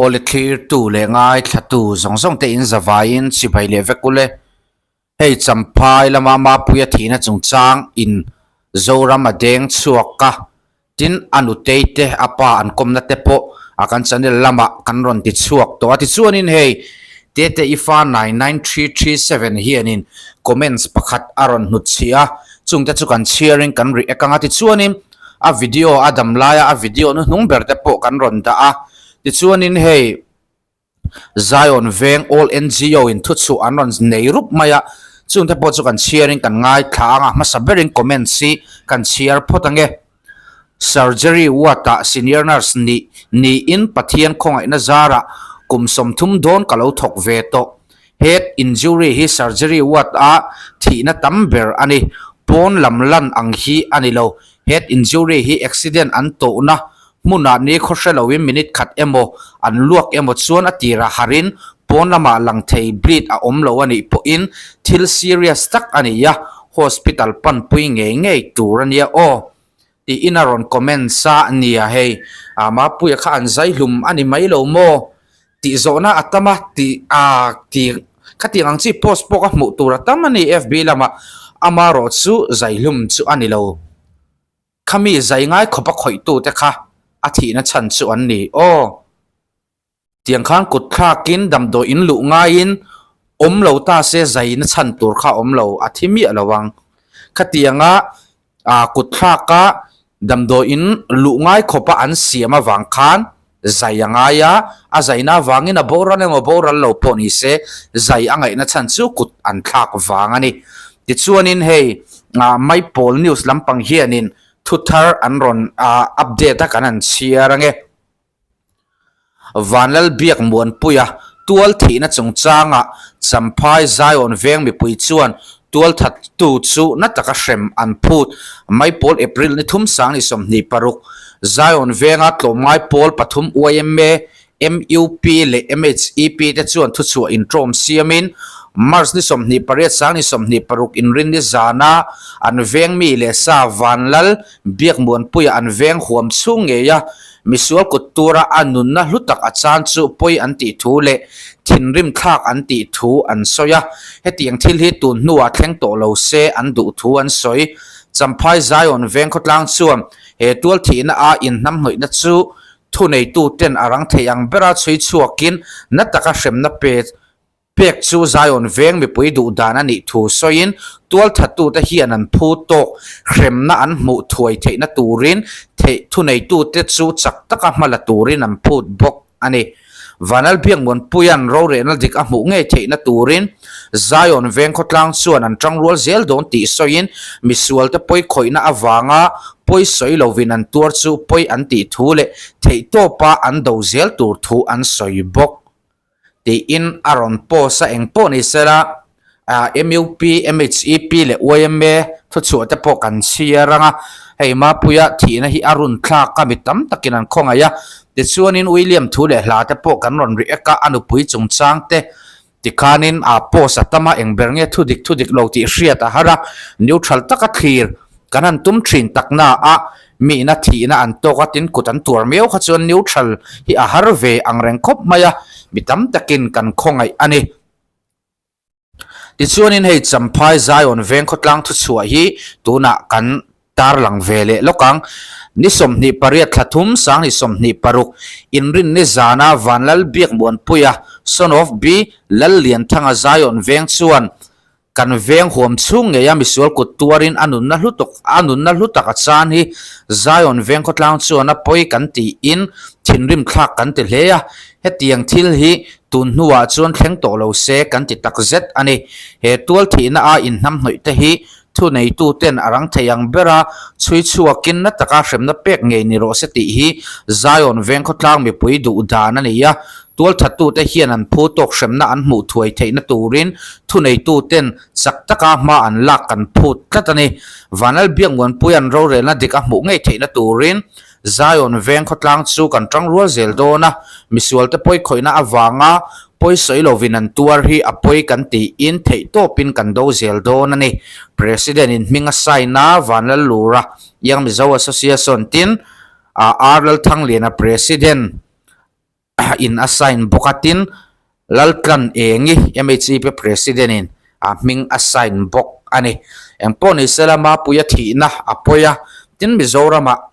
Awle thlirtu leh ngaithlatu zawng zawng te in zavaiin chibai leh vek ule. Hei Champhai lama Mapuia thihna chungchang in Zoram a deng chhuak a, tin a nutei te a pa an kawmna te pawh a kan channel lamah kan rawn ti chhuak tawh a. Tichuanin hei Tete Ifa 99337 hianin comments pakhat a rawn hnutchhiah a, chungte chu kan chhiarin kan react ang a. Tichuanin a video a dam laia a video hnuhnung ber te pawh kan rawn dah a. Tichuanin hei Zion Veng All NGO in thuchhuah an rawn nei rup mai a, chungte pawh chu kan chhiarin kan ngaithla ang a, hmasa berin comments hi kan chhiar phawt ang e. Surgery ward ah senior nurse nih niin Pathian khawngaihna zarah kum 30 dawn ka lo thawk ve tawh. Head injury hi surgery ward a thihna tam ber a ni. Pawn lam lan ang hi a ni lo. Head injury hi accident an tawhna hmunah ni khaw hre loin minute khat emaw an luak emaw chuan a tirah harin pawn lamah lang thei bleed a awm lo a nih pawhin thil serious tak a ni a, hospital panpui ngei ngei tur a nia aw tiin a rawn comment sa a nia hei. Mapuia kha an zai hlum a ni mai lo maw tih zawhna a tam a tih a tih khatiang ang chi post pawh ka hmuh tur a tam a ni FB lamah amarawh chu zai hlum chu a ni lo. Khami zai ngai khawp a khawih tu te kha a thihna chhan chu an ni aw. Tiang khan kut thlakin damdawi in luh ngaiin awm lo ta se zaina chhan tur kha awm lo a thi miah lo ang. Khatianga ah kut thlaka damdawi in luh ngai khawp a an siam avang khan zai a ngai a, a zaina avangin a boral emaw boral lo pawh ni se zai a ngaihna chhan chu kut an thlak vang a ni. Tichuanin hei ah Maipawl news lampang hianin thu thar an rawn ah update a kan han chhiar ange. Vanlalbiak Muanpuia tual thihna chungchangah Champhai Zion veng mipui chuan tualthattu chu na taka hrem an phut. Maipawl April ni thum sang ni 26, Zion venga tlawmngai pawl pathum yma, MUP leh MHEP te chuan thuchhuah intawm siamin March ni 28 sang ni 26 inrinni zana an veng mi leh sa Vanlal Biak Muanpuia an veng huam chhung ngei a, Misual kut tura a nunna hlu tak a chan chu pawi an tih thu leh thinrim thlak an tih thu an sawi a, hetiang thil hi tun hnuah thleng tawh lo se an duh thu an sawi. Champhai Zion veng khawtlang chuan he tual thihna a inhnamhnawihna chu thuneituten a rang thei ang bera chhui chhuakin na taka hremna pe Pek chu Zion veng mipui duh dan a nih thu sawiin tualthattute hian an phu tawk hremna an hmuh thuai theihna turin theih thuneitute chu chak taka hma la turin an phut bawk a ni. Vanlalbiakmuanpuia'n rorehna dik a hmuh ngei theihna turin Zion veng khawtlang chuan an tangrual zel dawn tih sawiin misualte pawi khawihna avanga pawi sawi lovin an tuar chu pawi an tih thu leh theihtawpa an do zel tur thu an sawi bawk. Tiin a rawn post a, eng pawh ni sela MUP, MHEP leh yma thuchhuah te pawh kan chhiar ang a, hei Mapuia thihna hi a run thlak a, mi tam takin an khawngaih a, tichuanin William thu leh hla te pawh kan rawn react a, a nupui chungchang te tikhanin a post a tam a, eng ber nge thu dik thu dik lo tih hriat a har a, neutral taka thlir Kan han tum thin takna a mihna thihna an tawk a tin kut an tuar miau kha chuan neutral hi a har ve ang reng khawp mai a, mi tam takin kan khawngaih a ni. Tichuanin hei Champhai Zion veng khawtlang thuchhuah hi tunah kan tarlang ve leh lawk ang. Ni 28 thla thum sang ni 26 inrinni zana Vanlal Biakmuanpuia son of B Lallianthanga Zion veng chuan Kan veng huam chhung ngei a misual kut tuarin a nunna hlu tuk a nunna hlu tak a chan hi Zion veng khawtlang chuan a pawi kan tiin thinrim thlak kan ti hle a, hetiang thil hi tun hnuah chuan thleng tawh lo se kan ti tak zet a ni. He tual thihna a inhnamhnawih te hi thuneitu ten a rang thei ang bera chhui chhuakin na taka hremna pek ngei ni rawh se tih hi Zion veng khawtlang mipui duh dan a ni a, Tualthattute hian an phu tawk hremna an hmuh thuai theihna turin thuneituten chak taka hma an lak kan phut tlat a ni. Vanlalbiakmuanpuia'n rorelna dik a hmuh ngei theihna turin Zion veng khawtlang chu kan tangrual zel dawn a, misualte pawi khawihna avanga pawi sawi lovin an tuar hi a pawi kan tiin theihtawpin kan do zel dawn a ni. President-in hming a sign a, Vanlallura, Young Mizo Association tin, R Lalthangliana President. In a sign bawk a, tin Laltlan Engi MHEP President in a hming a sign bawk a ni. Engpawh ni sela Mapuia thihna a pawi a, tin Mizoramah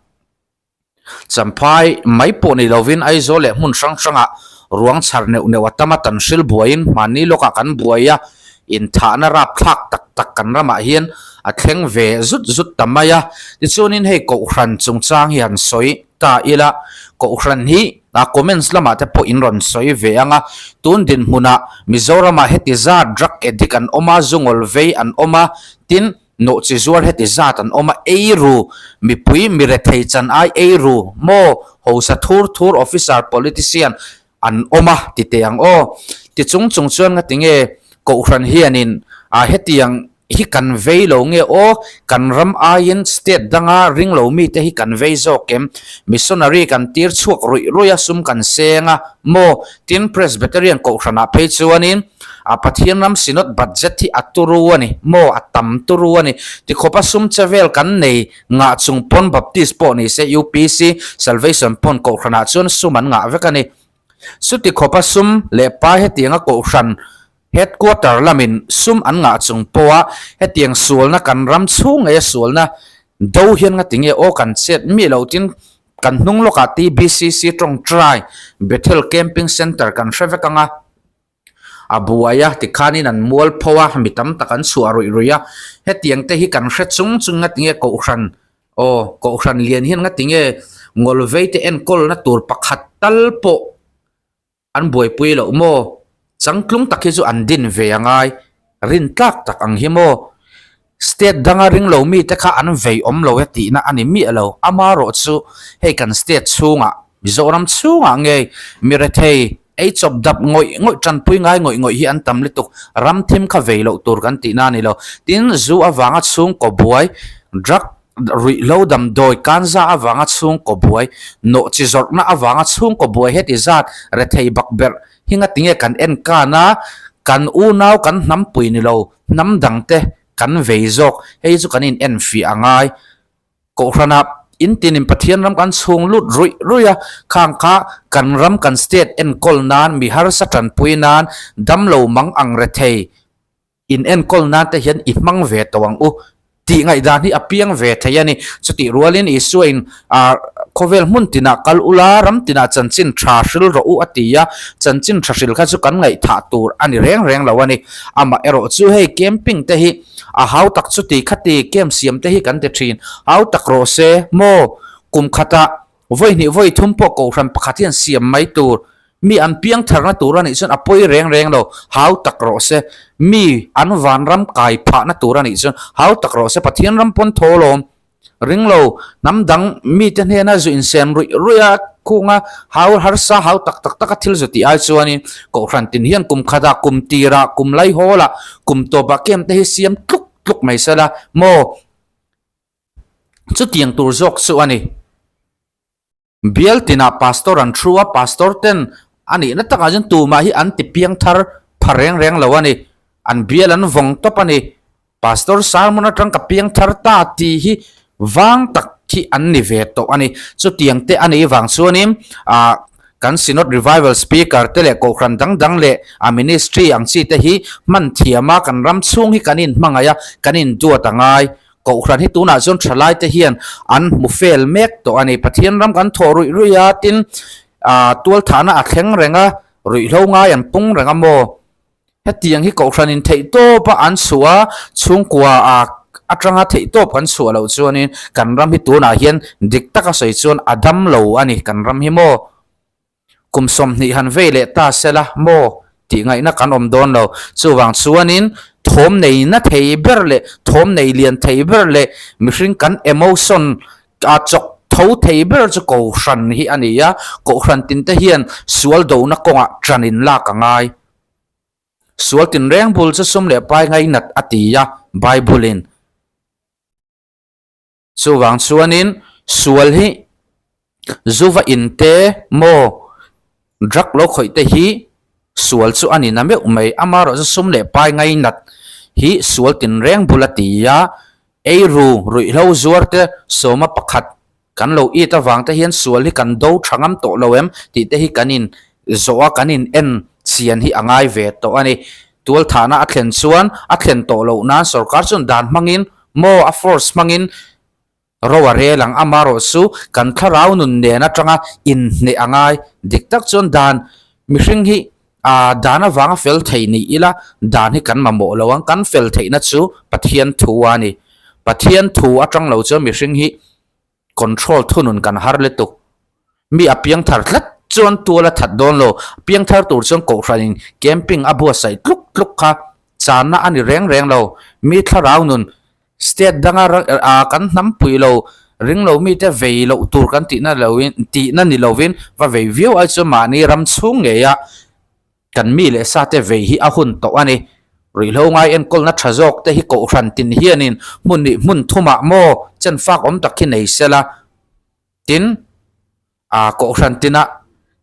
Champhai mai pawh ni lovin Aizawl leh hmun hrang hrangah ruang chhar neuh neuh a tam a, tan hril buaiin hmanni lawkah kan buai a, inthahna rapthlak tak tak kan ramah hian a thleng ve zut zut ta mai a. Tichuanin hei Kohhran chungchang hi han sawi ta ila, Kohhran hi a comments lamah te pawh in rawn sawi ve ang a, tun dinhmunah Mizoramah heti zat drug addict an awm a, zungawl vei an awm a, tin, Nawhchi zuar heti zat an awm a, ei ru, mipui mi rethei chan ai ei ru, maw, hosa thur thur officer politician an awm a ti teh ang aw. Ti chung chung chuan ngati nge Kohhran hianin a hetiang hi kan vei lo nge aw, kan ram aiin state danga ring lo mite hi kan vei zawk em, missionary kan tir chhuak ruih ruih a sum kan seng a, maw, tin Presbyterian Kohhranah phei chuanin, A Pathian ram Synod budget hi a turu a ni maw? A tam turu a ni. Tikhawpa sum che vel kan nei ngah chung pawn Baptist pawh ni se UPC, Salvation pawn Kohhranah chuan sum an ngah vek a ni. Chuti khawpa sum leh pa hetianga Kohhran Headquarter lamin sum an ngah chung pawha hetiang sualna kan ram chhung ngeia sualna do hian ngatinge aw kan chet mi lo tin kan hnung lawkah TBCC tawngtai Bethel Camping Centre kan hre vek ang a. A buai a, tikhanin an mual pho a, mi tam tak an chhuah ruih ruih a. Hetiang te hi kan hre chung chung nga tinge Kohhran, aw, Kohhran lian hian nga tinge Ngawlvei te enkawlna tur pakhat tal pawh an buaipui loh maw? Changtlung tak hi chu an din ve a ngai, rin tlak tak ang hi maw? State danga ring lo mite kha an vei awm lo e tihna a ni miah lo. Amarawh chu hei kan state chhungah, Mizoram chhungah ngei mi rethei ei chawp dap ngawih ngawih tanpui ngai ngawih ngawih hi an tam lutuk. Ram thim kha vei loh tur kan tihna a ni lo. Tin, zu avanga chhungkaw buai, drug ruihhlo damdawi kanza avanga chhungkaw buai, nawhchi zawrhna avanga chhungkaw buai heti zat rethei bakberh hi ngatinge kan en kan a, kan unau kan hnampui ni lo. Hnam dangte kan vei zawk, hei chu kan in en fiah a ngai. Kohhranah in tinin Pathian ram kan chhung lut ruih ruih a, khang kha kan ram kan state enkawl nan, mi harsa tanpui nan, damlo mang ang rethei in enkawl nan te hian i hmang ve tawh ang u. Tih ngaihdan hi a piang ve thei a ni. Chutih rualin Isua in ah khawvel hmun tinah kal ula, ram tinah chanchin tha hril rawh u a ti a, chanchin tha hril kha chu kan ngaihthah tur a ni reng reng lo a ni. Amah erawh chu hei camping te hi a hau tak chuti khati camp siam te hi kan ti thin, hau tak rawh se maw kum khatah Vawi hnih vawi thum pawh kohhran pakhat hian siam mai tur, mi an piang tharna tur a nih chuan a pawi reng reng lo, hau tak rawh se. Mi an vanram kai phahna tur a nih chuan hau tak rawh se, Pathian ram pawn thaw lawm ring lo, hnam dang mite hnena zu insen ruih ruih a khunga hau harsa hau tak tak taka thil zu tih ai chuanin kohhran tin hian kum khatah kum tirah kum laihawlah kum tawpah kem te hi siam tluk tluk mai sela maw? Chutiang tur zawk chu a ni. Bial tinah pastor an thu a, pastor ten a nihna takah chuan tumah hi an ti piang thar pha reng reng lo a ni. An bial an vawng tawp a ni. Pastor sermon atang ka piang thar ta tih hi vang tak hi an ni ve tawh a ni. Chutiang te a nih vang chuanin ah kan Synod Revival Speaker te leh Kohhran dang dang leh a Ministry ang chi te hi hman thiam a, kan ram chhung hi kan inhmangaih a, kan induat a ngai. Kohhran hi tunah chuan thalai te hian an hmu fel mek tawh a ni. Pathian ram kan thawh ruih ruih a, tin ah tualthahna a thleng reng a, ruihhlo ngai an pung reng a maw? Hetiang hi Kohhran in theih tawp a an chhuah a, chhungkua ah atanga theih tawp kan chhuah loh chuanin kan ram hi tunah hian dik taka sawi chuan a dam lo a ni kan ram hi maw? Kum 20 han vei leh ta sela maw tih ngaihna kan awm dawn lo. Chuvang chuanin thawm nei na thei ber leh thawm nei lian thei ber leh mihring kan emotion a chawk tho thei ber chu Kohhran hi a ni a, Kohhran tinte hian sual dona kawngah ṭan in lak a ngai. Sual tinreng bul chu sum leh pai ngainat a ti a Bible-in. Chuvang chuanin sual hi zuva in te maw drug lo khawih te hi sual chu a ni na meuh mai. Amaherawhchu sum leh pai ngainat hi sual tinreng bul a ti a, eiru ruihhlo zuar te sawma pakhat kan lo it avang te hian sual hi kan do tha ngam tawh lo em tih te hi kan in. Zawha kan in en chian hi a ngai ve tawh a ni. Tualthahna a thlen chuan a thlen tawh loh nan sorkar chuan dan hmangin maw a force hmangin ro a rel ang. Amaherawhchu kan thlarau nun nen atanga inhneh a ngai. Dik tak chuan dan mihring hi ah dan avanga fel thei ni ila dan hi kan mamawh lo ang. Kan fel theihna chu Pathian thu a ni. Pathian thu atang lo chuan mihring hi Control thunun kan har lutuk. Mi a piangthar tlat chuan tual a that dawn lo. Piangthar tur chuan kohhranin camping a buatsaih tluk tluk kha channa a ni reng reng lo. Mi thlarau nun state danga kan hnampui lo ring lo mite vei loh tur kan tihna loin tihna ni lovin va vei viau ai chuan mahni ram chhung ngeia Kan mi leh sate vei hi a hun tawh a ni. Ruihhlo ngai enkawlna tha zawk te hi kohhran tin hianin hmun nih hmun thumah maw chen fak awm tak hi nei sela. Tin, aa kohhran tinah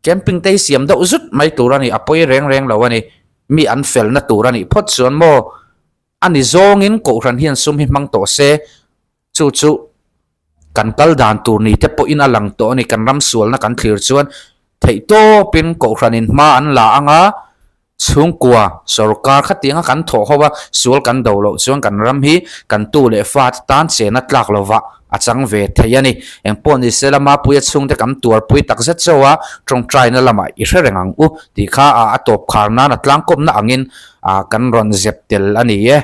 camping te hi siam deuh zut mai tur a ni, a pawi reng reng lo a ni. Mi an felna tur a nih phawt chuan maw a ni zawngin kohhran hian sum hi hmang tawh se, Chu chu kan kal dan tur ni te pawhin a lang tawh a ni. Kan ram sualna kan thlir chuan theihtawpin kohhranin hma an la ang a, chhungkua sorkar khatianga kan thawh ho a, sual kan do loh chuan kan ram hi kan tu leh fa te tan chena tlak lovah a chang ve thei a ni. Engpawh ni se lama puia chhungte kan tuarpui tak zet chauh a, tawngtaina lamah i hre reng ang u tih kha a tawp khar nan a tlangkawmna angin kan rawn zep tel a ni e.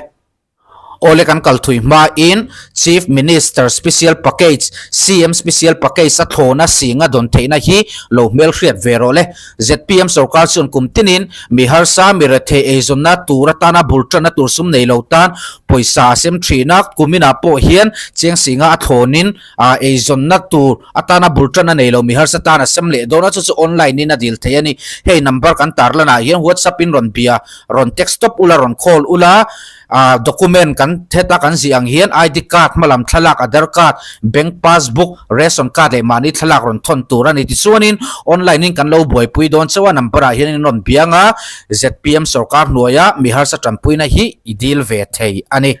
Awle kan kal thui hmain Chief Minister Special Package, CM Special Package a thlawna singa dawn theihna hi lo hmelhriat ve rawh le. Zpm sorkar chuan kum tinin mi harsa, mi rethei eizawnna tur atana bul tanna tur sum nei lo tan pawisa a sem thin a, kuminah pawh hian cheng singa a thlawnin eizawnna tur atana bul tanna nei lo mi harsa tan a sem leh dawn a, chu chu online in a dil thei a ni. Hei number kan tarlanah hian WhatsApp in rawn bia Rawn text tawp ula, rawn call ula, ah document kan heta kan zih ang hian ID card, hmalam thlalak, Aadhar card, bank passbook, ration card leh mahni thlalak rawn thawn tur a ni. Tichuanin online in kan lo buaipui dawn chauh a, number ah hian in rawn biang a, zpm sorkar hnuaia mi harsa tanpuina hi i deal ve thei a ni.